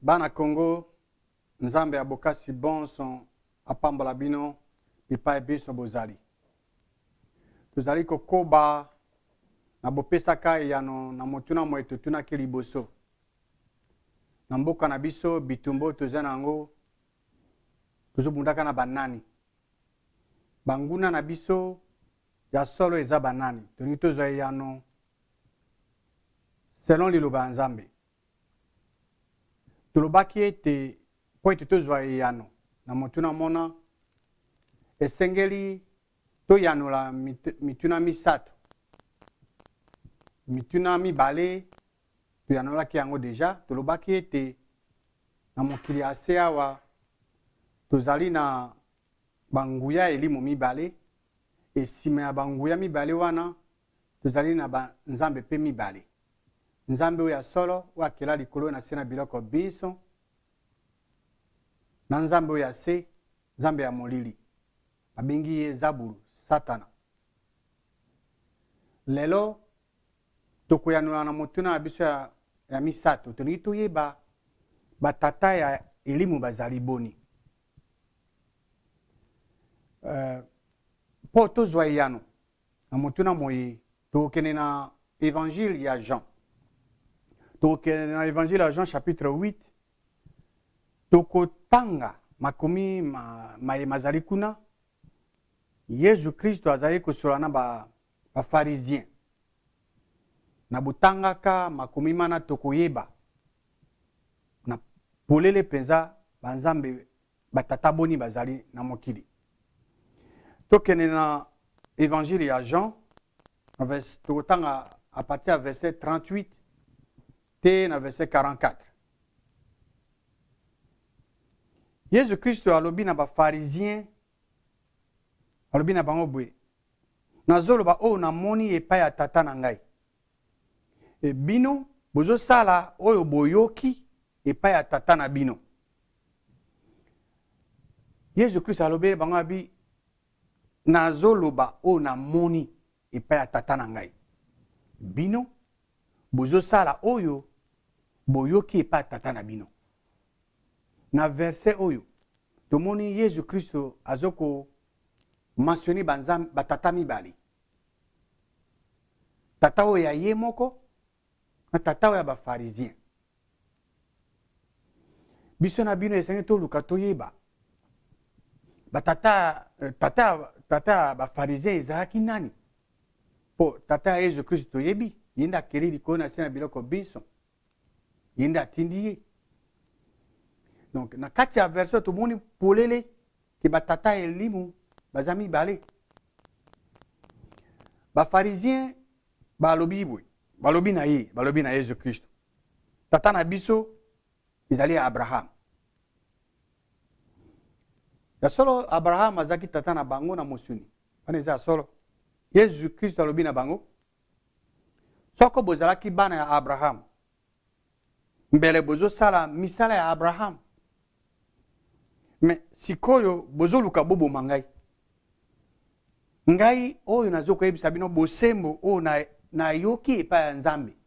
Bana Congo, Nzambe ya bokasi bonso apambola bino bipai binso bozali. Tozali kokoba na bopesaka eyano na motuna moye totunaki liboso. Na mboka na biso bitumba oyo toza na yango tozobundaka na banani? Banguna na biso ya solo eza banani? Tolingi tozwa eyano selon liloba ya Nzambe. Tolobaki ete mpo ete tozwa eyano na motuna mona, esengeli toyanola mituna misato. Mituna mibale toyanolaki yango deja. Tolobaki ete na mokili ya se awa tozali na banguya ya elimo mibale, e nsima ya banguya mibale wana tozali na banzambe mpe mibale. Nzambe oyo ya solo, oyo akela likolo na se na biloko binso, na Nzambe oyo ya se, Nzambe ya molili, babengi ye Zabulu, Satana. Lelo tokoyanola na motuna na biso ya, ya misato. Tolingi toyeba batata ya elimo bazali boni. Mpo tozwa eyano na motuna moye, tokokende na Evangile ya Jean. Tokokende na Evangile ya Jean chapitre 8, tokotanga makomi ma, maye mazali kuna. Yezu Kristo azali kosolola na ba bafarisien. Na botangaka makomi mana tokoyeba na polele mpenza banzambe batata boni bazali na mokili. Tokende na Evangile ya Jean, tokotanga à partir ya verset 38 te na verset 44. Yesu Kristo alobi na bafarisien, alobi na bango boye: nazoloba oyo namoni epai ya tata na ngai, e bino bozosala oyo boyoki epai ya tata na bino. Yesu Kristo alobeli bango abi, nazoloba oyo namoni epai ya tata na ngai, bino bozosala oyo boyoki epai ya tata na bino. Na verset oyo tomoni Yesu Kristo azoko mentionner batata mibale, tata oyo ya ye moko na tata oyo ya bafarisien. Biso na bino esengi toluka toyeba batata, tata, tata ya bafarisien ezalaki nani? Mpo tata ya Yesu Kristo toyebi, ye nde akeli likolo na se na biloko binso, ye nde atindi ye. Donc na kati ya verset tomoni polele ke batata ya elimu baza mibale. Bafarisien balobi boye, balobi na ye, balobi na Yesu Kristo, tata na biso ezali ya Abraham. Ya solo Abraham azalaki tata na bango na mosuni, wana eza ya solo. Yesu Kristo alobi na bango, soko bozalaki bana ya Abraham, mbele bozosala misala ya Abraham. Me sikoyo bozoluka boboma ngai, ngai oyo nazokoyebisa bino bosembo oyo nayoki epai ya Nzambe.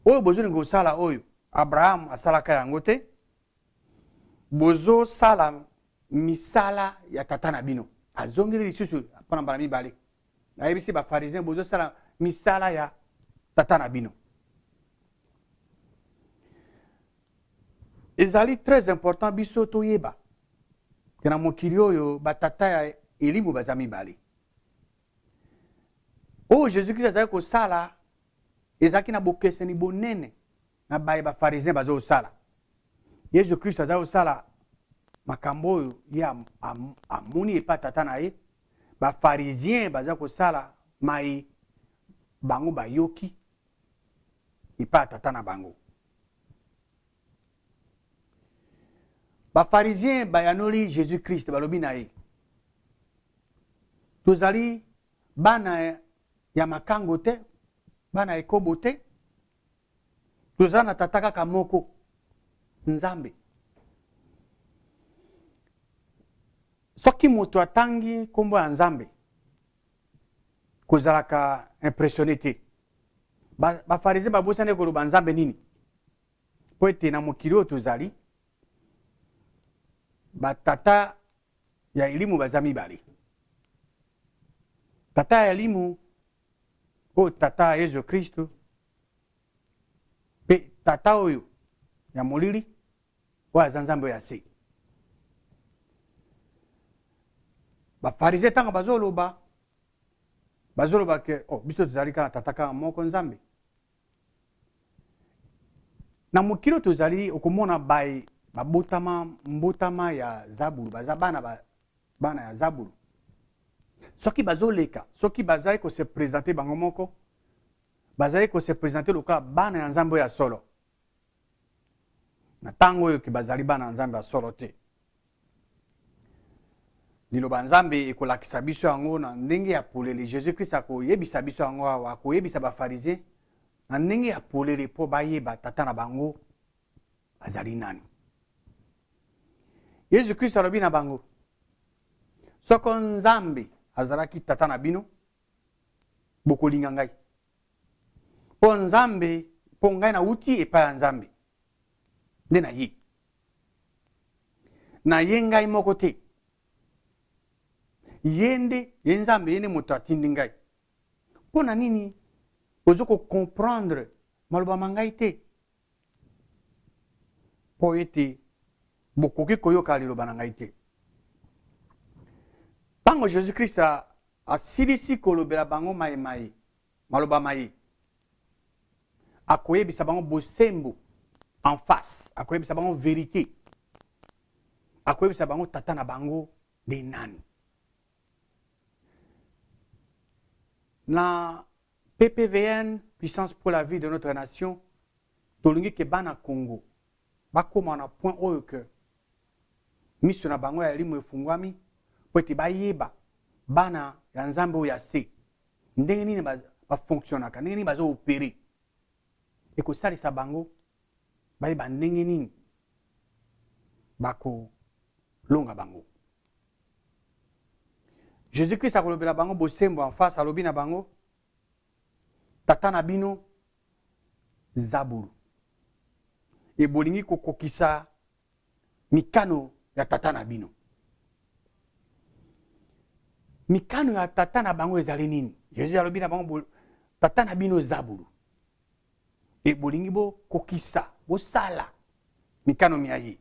Oyo bozolinga kosala oyo Abraham asalaka yango te, bozosala misala ya tata na bino. Azongeli lisusu mpona mbala mibale, nayebisi bafarisien, bozosala misala ya tata na bino. Ezali très important biso toyeba ke na mokili oyo batata ya elimo baza mibale. Oyo Jésus Christ azali kosala ezalaki na bokeseni bonene na baye bafarisien baza kosala. Yesu Kristo azali kosala makambo oyo ye amoni epai tata na ye. Bafarisien baza kosala mai bango bayoki epai ya tata na bango. Bafarisien bayanoli Jésus Christ, balobi na ye, tozali bana ya makango te, bana ekobo te, toza na tata kaka moko, Nzambe. Soki moto atangi nkombo ya Nzambe, kozalaka impressionné te. Bafarisien babosani koloba Nzambe nini? Mpo ete na mokili oyo tozali, batata ya elimo baza mibale. Tata ya elimo oyo tata ya Yesu Kristo, mpe tata oyo ya molili oyo aza Nzambe oyo ya se. Bafarisien ntango bazoloba, bazoloba ke oh, biso tozali kaka tata kaka moko Nzambe. Na mokili oyo tozali, okomona baye babotama mbotama ya zabulu, baza bana, ba, bana ya zabulu. Soki bazoleka, soki bazali ko se presenter bango moko, bazali ko se presenter lokola bana ya Nzambe oyo ya solo. Na ntango oyo ke bazali bana ya Nzambe ya solo te. Liloba Nzambe ekolakisa biso yango na ndenge ya polele. Jesus Christ akoyebisa biso yango awa, akoyebisa ba pharisiens na ndenge ya polele mpo bayeba tata na bango azali nani. Yesu Kristo alobi na bango, soko Nzambe azalaki tata na bino, bokolinga ngai, mpo Nzambe, mpo ngai nauti epai ya Nzambe, nde na ye na ye ngai moko te, ye nde ye Nzambe, ye nde moto atindi ngai. Mpo na nini ozo ko comprendre maloba ma ngai te? Mpo ete bokoki koyoka liloba na ngai te. Ntango Jesus Christ asilisi kolobela bango maye maye, maloba maye, akoyebisa bango bosembo en face, akoyebisa bango verite, akoyebisa bango tata na bango nde nani. Na PPVN, Puissance pour la vie de notre nation, tolingi ke bana Congo bakoma na point oyo ke miso na bango ya elimo efungwami mpo ete bayeba bana ya Nzambe oyo ya se ndenge nini bafonctionnaka, ndenge nini bazo operer. Ekosalisa bango bayeba ndenge nini bakolonga bango. Jesus Christ akolobela bango bosembo en face, alobi na bango, tata na bino zabulu, e bolingi kokokisa mikano ya tata na bino. Mikano ya tata na bango ezali nini? Jesus alobi na bango, tata na bino zabulu, e bolingi bokokisa, bosala mikano mia ye.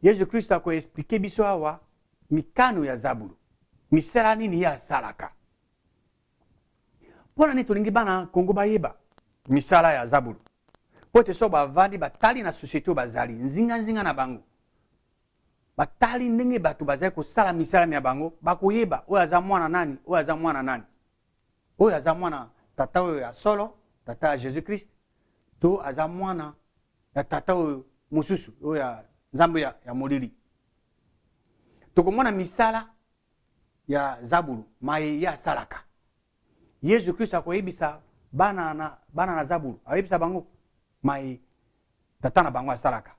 Yesu Kristo ako expliquer biso awa mikano ya zabulu, misala nini ye asalaka. Mpo na nini tolingi bana Kongo bayeba misala ya zabulu? Mpo ete soki bavandi batali na societe oyo bazali nzinganzinga na bango, batali ndenge bato bazali kosala misala mya bango, bakoyeba oyo aza mwana nani, oyo aza mwana nani, oyo aza mwana tata oyo ya solo, tata ya Jesus Christ, to aza mwana ya tata oyo mosusu, oyo ya Nzambe ya molili. Tokomona misala ya zabulu maye ye asalaka. Yesu Kristo akoyebisa bana na zabulu, akoyebisa bango maye tata na bango asalaka.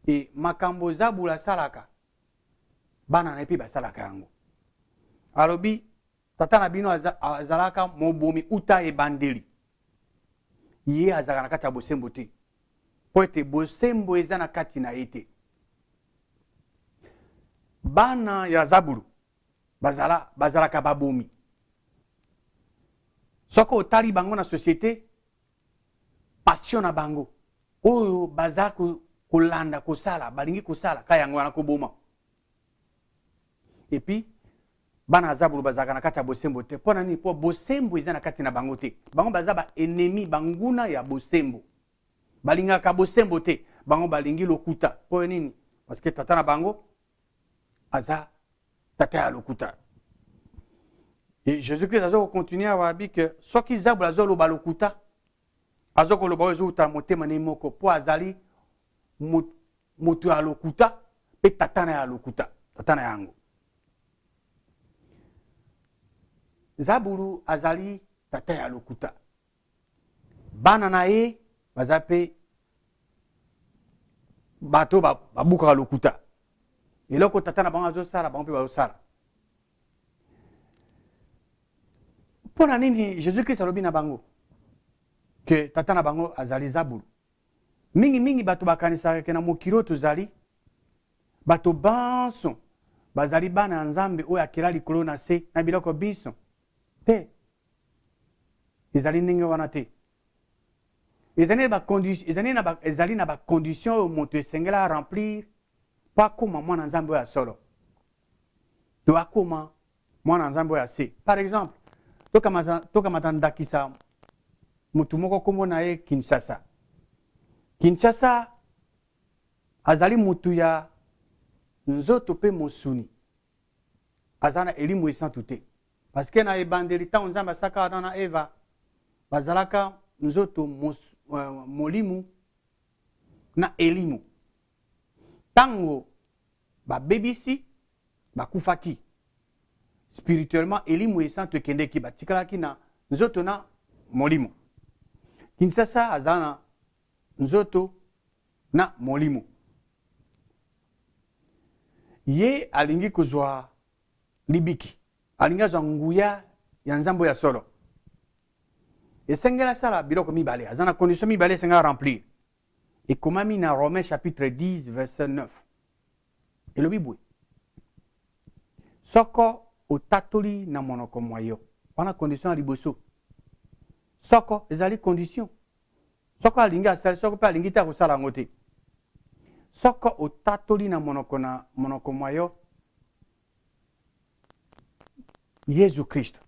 E makambo zabulu asalaka, bana na ye mpe basalaka yango. Alobi tata na bino azalaka mobomi uta ebandeli, ye azalaka na kati ya bosembo te, mpo ete bosembo eza na kati na ye te. Bana ya zabulu bazalaka babomi. Soki otali bango na société, passion na bango oyo baza kolanda kosala, balingi kosala ka yango wana koboma. Et puis bana ya zabulu bazalaka na kati ya bosembo te. Mpo na nini? Mpo bosembo eza na kati na bango te. Bango baza ba ennemi, banguna ya bosembo. Balingaka bosembo te, bango balingi lokuta. Mpo nini? Parce que tata na bango aza tata ya lokuta. Et Jésus-Christ azo continuer awa abi que soki zabulu azoloba lokuta, azo koloba oyo ezowuta na motema na ye moko, mpo azali moto ya lokuta mpe tata na ya lokuta, tata na yango. Zabulu azali tata ya lokuta. Bana na ye baza mpe bato babukaka lokuta. Eloko tata na bango azosala, bango mpe bazosala. Mpo na nini Jésus-Christ alobi na bango ke tata na bango azali zabulu? Mingimingi bato bakanisaka ke na mokili oyo tozali, bato banso bazali bana ya Nzambe oyo akela likolo na se na biloko binso. Te, ezali ndenge wana te. Ezali na ba, ezali na ba condition oyo moto esengeli a remplir mpo akoma mwana Nzambe oyo ya solo to akoma mwana Nzambe oyo ya se. Par exemple, tokamata ndakisa moto moko nkombo na ye Kinshasa. Kinshasa azali moto ya nzoto mpe mosuni, aza na elimo esantu te, parce que na ebandeli ntango Nzambe asaka Adam na Eva, bazalaka nzoto molimo na elimo. Ntango babebisi, bakufaki spirituellement, elimo esantu ekendeki, batikalaki na nzoto na molimo. Kinshasa aza na nzoto na molimo. Ye alingi kozwa libiki, alingi azwa nguya ya Nzambe ya solo. Esengeli asala biloko mibale, aza na condition mibale esengeli remplir. Ekomami na Romains chapitre 10 verset 9, elobi boye: soko otatoli na monoko mwa yo. Wana condition ya liboso. Soko ezali condition, soko alingi asali, soko mpe alingi te akosala yango te. Soko otatoli na monoko mwa yo Yesu Kristo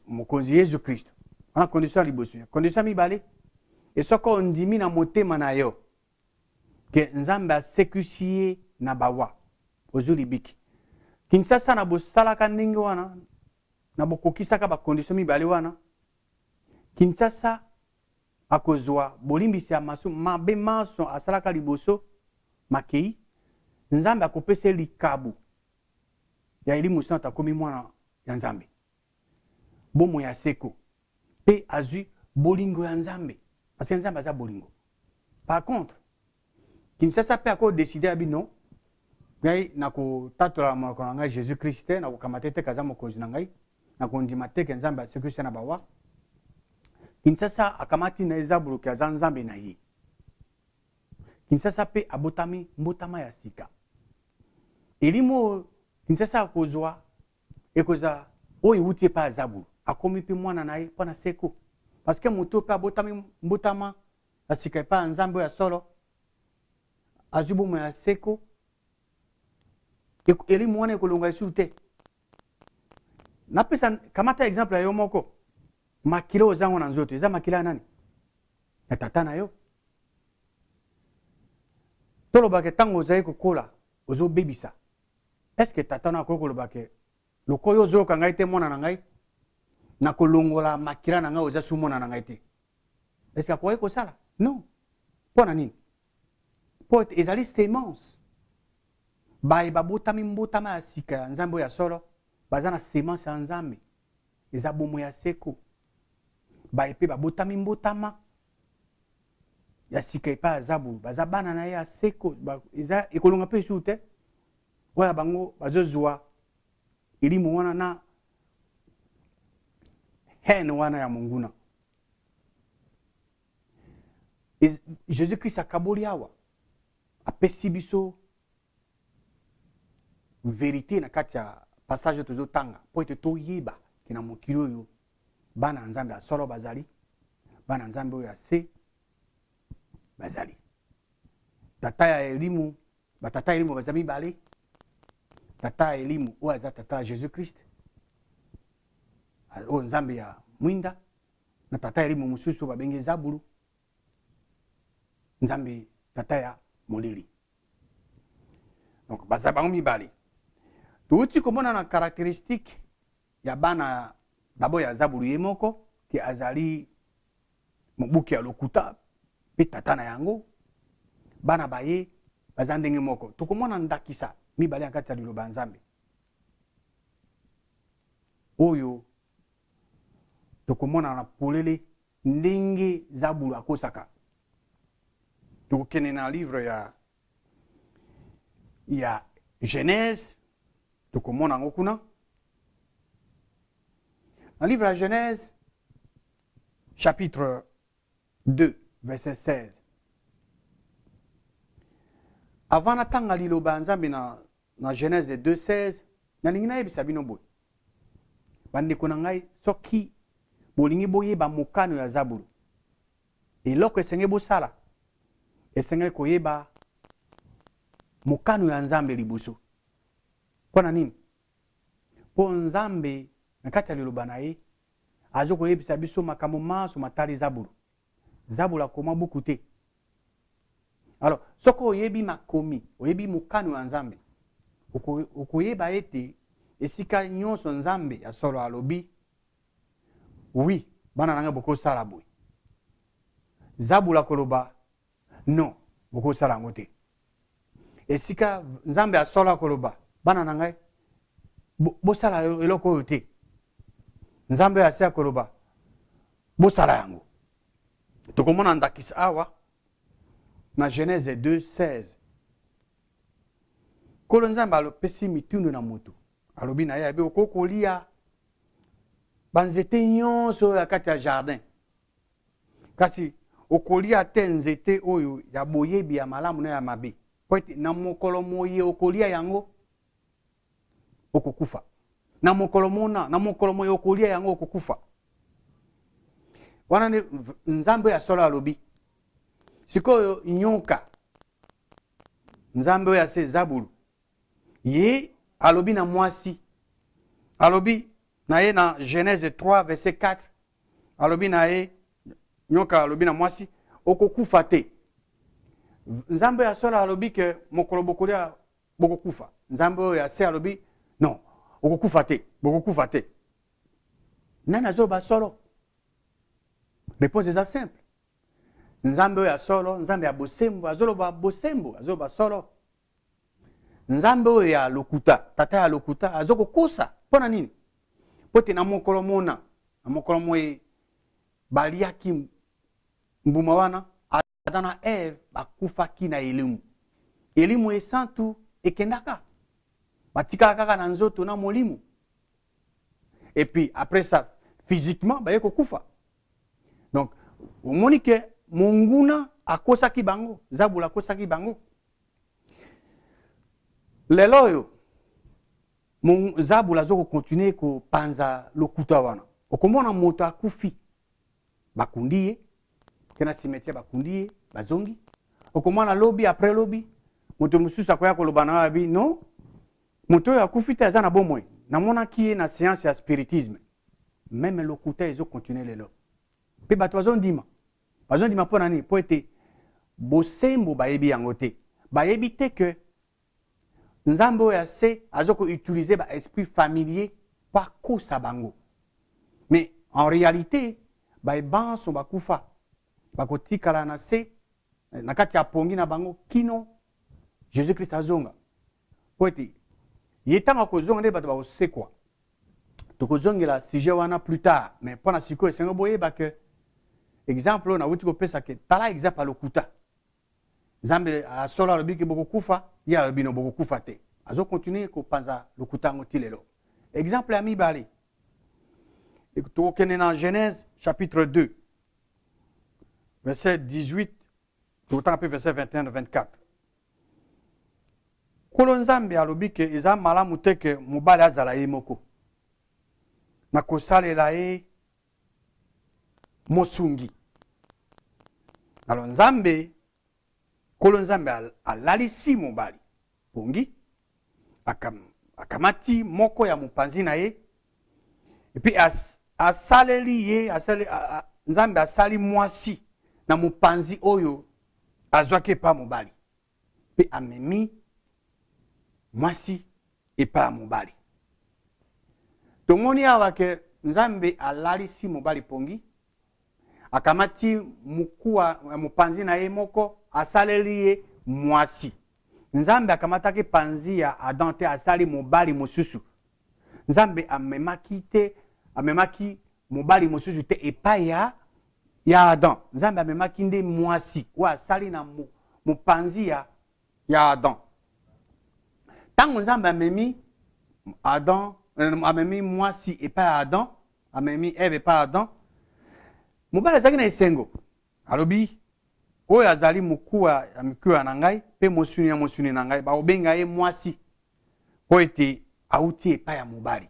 mokonzi, Yesu Kristo. Wana condition ya liboso. Condition ya mibale e, soko ondimi na motema na yo ke Nzambe asekwisi ye na bawa, ozwi libiki. Kinshasa na bosalaka ndenge wana, na bokokisaka bacondition mibale wana, Kinshasa akozwa bolimbisi ya masumu. Mabe manso asalaka liboso makei, Nzambe akopesa ye likabo ya elimu santu, akomi mwana ya Nzambe, bomoi ya seko, mpe azwi bolingo ya Nzambe, parce que Nzambe aza bolingo. Par contre, Kinshasa mpe akodécider ya bino: ngai nakotatola na monoko na ngai Jésus Christ te, nakokamata te kaza mokonzi na ngai, nakondima te ke Nzambe asekwisi na bawa. Kinshasa akamati na ezabuluki aza Nzambe na ye. Kinshasa mpe abotami mbotama ya sika. Elimo oyo Kinshasa akozwa ekozala oyo ewuti epai ya zabulu, akomi mpe mwana na ye mpo na seko, parce que moto mpe abotami mbotama ya sika epai ya Nzambe oyo ya solo, azwi bomoi ya seko. Elimo wana ekolonga lisusu te. Napesa, kamata exemple ya yo moko. Makila ozango na nzoto eza makila ya nani? Ya tata na yo. Tolobaka, ntango ozali kokola, ozobebisa, est-ce tata na akoki koloba ke lokola ozoyoka ngai te, mwana na ngai, nakolongola makila na ngai, oza su mwana na ngai te? Est-ce akoki kosala? Non. Mpo na nini? Mpo ete ezali semence. Baye babotami mbotama ya sika ya Nzambe oyo ya solo baza na semence ya Nzambe, eza bomoi ya seko. Baye mpe babotami mbotama ya sika epai ya zabulu baza bana na ye ya seko, eza ekolonga mpe esusu te. Oyo bango bazozwa elimo wana na haine wana ya monguna. Jésus Christ akaboli awa, apesi biso vérité na kati ya passage oyo tozotanga, mpo ete toyeba ke na mokili oyo bana ya Nzambe ya solo bazali, bana ya Nzambe oyo ya se bazali. Tata ya elimu, batata ya elimu baza mibale: tata ya elimu oyo aza tata ya Jésus Christ, oyo Nzambe ya mwinda, na tata ya elimu mosusu babengi zabulu, Nzambe tata ya molili. Donc baza bango mibale. Touti komona na caractéristique ya bana d'abord ya zabulu ye moko, ke azali mobuki ya lokuta mpe tata na yango. Bana baye baza ndenge moko. Tokomona ndakisa mibale ya kati ya liloba ya Nzambe oyo tokomona na polele ndenge zabulu akosaka. Tokokende na livre ya Genèse, tokomona yango kuna na livre ya Genèse chapitre 2 verset 16. Avant natanga liloba ya Nzambe na, na Genèse 2:16, nalingi nayebisa bino boye. Bandeko na ngai, soki bolingi boyeba mokano ya zabulu, eloko esengeli bosala, esengeli koyeba mokano ya Nzambe liboso. Mpo na nini? Mpo Nzambe na kati ya liloba na ye azo koyebisa biso makambo manso matali zabulu. Zabulu akoma buku te. Alors, soki oyebi makomi, oyebi mokano ya Nzambe, okoyeba ete esika nyonso Nzambe ya solo alobi, oui, bana na ngai bokosala boye. Zabulu akoloba, non, bokosala yango te. Esika Nzambe ya solo akoloba, bana na ngai, bosala eloko oyo te. Nzambe oyo asi akoloba, bosala yango. Tokomona ndakisa awa na Genèse 2:16. Nkolo Nzambe alopesi mitindo na moto, alobi na ye abe okoki kolia banzete nyonso oyo ya kati ya jardin, kasi okolia te nzete oyo ya boyebi ya malamu na ya mabe, po ete na mokolo moye okolia yango okokufa. Na mokolo mona, na mokolo moye okolia yango okokufa. Wana nde Nzambe ya solo alobi. Sikoyo nyoka, Nzambe oyo ase zabulu, ye alobi na mwasi, alobi na ye na Genèse 3 verset 4, alobi na ye, nyoka alobi na mwasi, okokufa te. Nzambe ya solo alobi ke mokolo bokolia bokokufa. Nzambe oyo ya se alobi non, okokufa te, bokokufa te. Nani azoloba solo? Réponse eza simple. Nzambe oyo ya solo, Nzambe ya bosembo, azoloba bosembo, azoloba solo. Nzambe oyo ya lokuta, tata ya lokuta, azokokosa. Mpo na nini? Mpo te na mokolo mona, na mokolo moye baliaki mbuma wana, Adam na Eve bakufaki na elimu. Elimu esantu ekendaka, batikala kaka na nzoto na molimo. Et puis après ça, physiquement baye kokufa. Donc omoni ke monguna akosaki bango, zabula akosaki bango. Lelo oyo zabula azo kokontinue kopanza lokuta wana. Okomona moto akufi, bakundi ye ke na cimetière, bakundi ye, bazongi. Okomona lobi, après lobi, moto mosusu akoya koloba na abi non, moto oyo akufi te, aza na bomoi, namonaki ye na séance ya spiritisme. Même lokuta ezokontinue lelo, mpe bato bazondima, bazondima. Mpo na nini? Mpo ete bosembo bayebi yango te. Bayebi te ke Nzambe oyo ase aza koutiliser baesprit familier mpo akosa bango. Mais en réalité, baye banso bakufa bakotikala na se na kati ya pongi na bango kino Jésus Christ azonga, po ete ye ntango akozonga nde bato bakosekwa. Tokozongela sujet wana plus tard, mais mpo na sikoyo esengo boyeba ke exemple oyo nawuti kopesa ke tala exemple ya lokuta. Nzambe asolo alobi ke bokokufa, ye alobi no, bokokufa te. Azokontinue kopanza lokuta yango ti lelo. Exemple ya mibale, tokokende na Genèse chapitre 2 verset 18, tokotanga mpe verset 21 na 24. Nkolo Nzambe alobi ke eza malamu te ke mobali azala ye moko, na kosalela ye mosungi. Alors Nzambe, Nkolo Nzambe alalisi mobali pongi, akamati moko ya mopanzi na ye, et puis asaleli ye asali, Nzambe asali mwasi na mopanzi oyo azwaki epa mobali, mpe amemi mwasi epa ya mobali. Tomoni awa ke Nzambe alalisi mobali pongi, akamati mokuwa ya mopanzi na ye moko, asaleli ye mwasi. Nzambe akamataki panzi ya Adam te, asali mobali mosusu. Nzambe amemaki te, amemaki mobali mosusu te epai ya Adam. Nzambe amemaki nde mwasi oyo asali na mopanzi ya Adam. Ntango Nzambe amemi Adam, amemi mwasi epai ya Adam, amemi Eve epai ya Adam, mobali azalaki na esengo, alobi Oyo azali mokuwa ya mikuwa na ngai mpe mosuni ya mosuni na ngai, bakobenga ye mwasi, mpo ete auti epai ya mobali.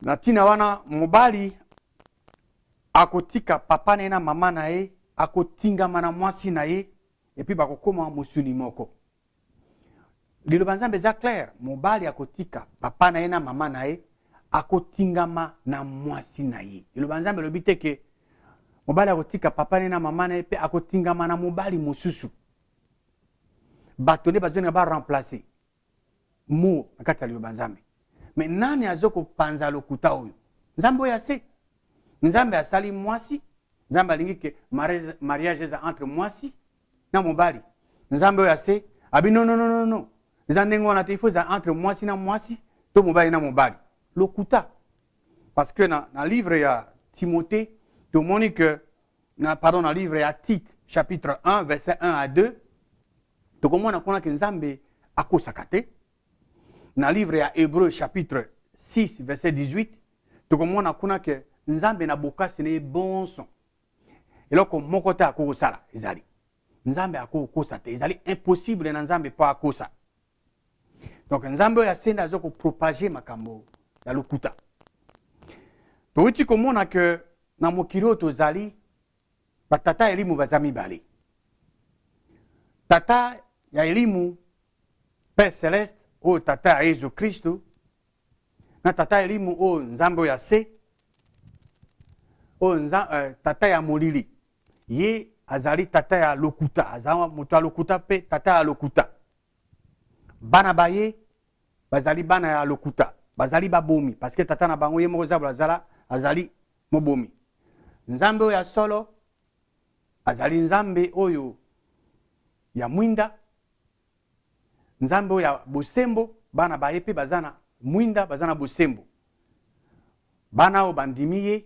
Na ntina wana mobali akotika papa na ye na mama na ye, akotingama na mwasi na ye, epuis bakokoma mosuni moko. Liloba Nzambe eza clair, mobali akotika papa na ye na mama na ye, akotingama na mwasi na ye. Liloba Nzambe elobi te ke mobali akotika papa na ye na mama na ye mpe akotingama na mobali mosusu. Bato nde bazolinga ba remplacer mot na kati ya liloba Nzambe. Mais nani azo kopanza lokuta oyo? Nzambe oyo ase. Nzambe asali mwasi, Nzambe alingi ke mariage eza entre mwasi na mobali. Nzambe oyo ase abi non non non non. Eza ndenge wana te, il faut eza entre mwasi na mwasi to mobali na mobali. Lokuta. Parce que na livre ya Timothée, tomoni que na pardon na livre ya Tite chapitre 1 verset 1 à 2, tokomona kuna ke Nzambe akosaka te. Na livre ya Hébreu chapitre 6 verset 18, tokomona kuna ke Nzambe na bokasi na ye bonso eloko moko te akoki kosala ezali Nzambe akoki kokosa te, ezali impossible na Nzambe mpo akosa. Donc Nzambe oyo asenda aza kopropage makambo ya lokuta. Towuti komona ke na mokili oyo tozali, batata ya elimu baza mibale. Tata ya elimu Père Celeste oyo tata ya Yesu Kristo, na tata ya elimu oyo Nzambe oyo ya se, oyo tata ya molili. Ye azali tata ya lokuta, aza moto ya lokuta mpe tata ya lokuta. Bana ba ye bazali bana ya lokuta, bazali babomi, parce que tata na bango ye moko zabolo azali mobomi. Nzambe oyo ya solo azali Nzambe oyo ya mwinda, Nzambe oyo ya bosembo. Bana ba ye mpe baza na mwinda, baza na bosembo. Bana oyo bandimi ye,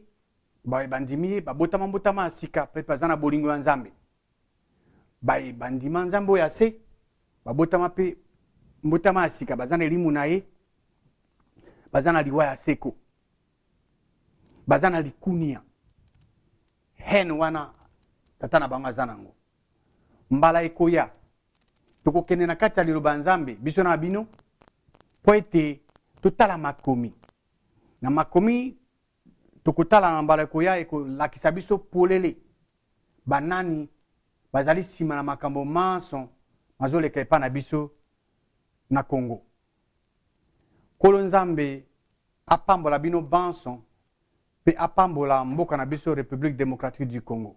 baye bandimi ye babotama mbotama ya sika mpe baza na bolingo ya Nzambe. Baye bandima Nzambe oyo ya se, babotama mpe mbotama ya sika, baza na elimu na ye, baza na liwa ya seko, baza na likunia haine wana tata na bango aza nango. Mbala ekoya tokokende na kati ya liloba ya Nzambe biso na bino, mpo ete totala makomi. Na makomi tokotala na mbala ekoya ekolakisa biso polele banani bazali nsima na makambo manso mazoleka epai na biso na Congo. Nkolo Nzambe apambola bino banso mpe apambola mboka na biso Republique Democratique du Congo.